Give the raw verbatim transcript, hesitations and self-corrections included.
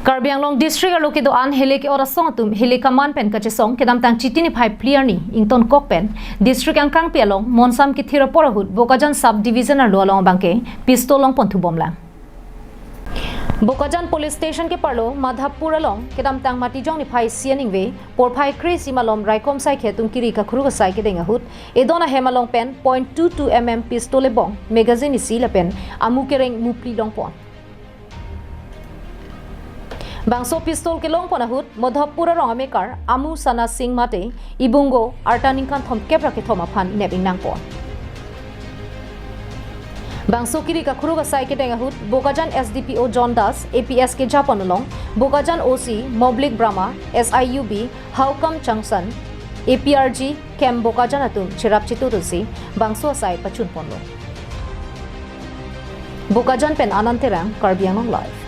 Karbi Anglong District arlo kedo-an hele ke-ot asong atum hele kaman pen kachesong kedamtang Chiti niphai phli arni ingtonkok pen District angkangpi along monsam kethir apor ahut Bokajan Sub Division arlo along abangke pistol longpon thubomlang. Bokajan Police Station keparlo Madhappur along kedamtang Matijong niphai isi aningve porphai kre-isi malom raikom saikhe atum kiri kakhuruk asai kedeng ahut edon ahem along pen point two two M M pistol ebong magazine isi lapen amu kereng muphli longpon. Bangso pistol kelongpon ahut Madhappur arong amekar amu Sana Singh mate ibungo arta ningkan thomkep ra kethom aphan nep ingnangpon. Bangso kiri kakhuruk asai kedeng ahut Bokajan S D P O John Das, A P S kejapon along Bokajan O C Moblik Brahma, S I U B Haukam Changsan, A P R G Camp Bokajan atum cherap chetu tusi bangso asai pachunponlo. Bokajan pen Anand Terang, Karbi Anglong Live.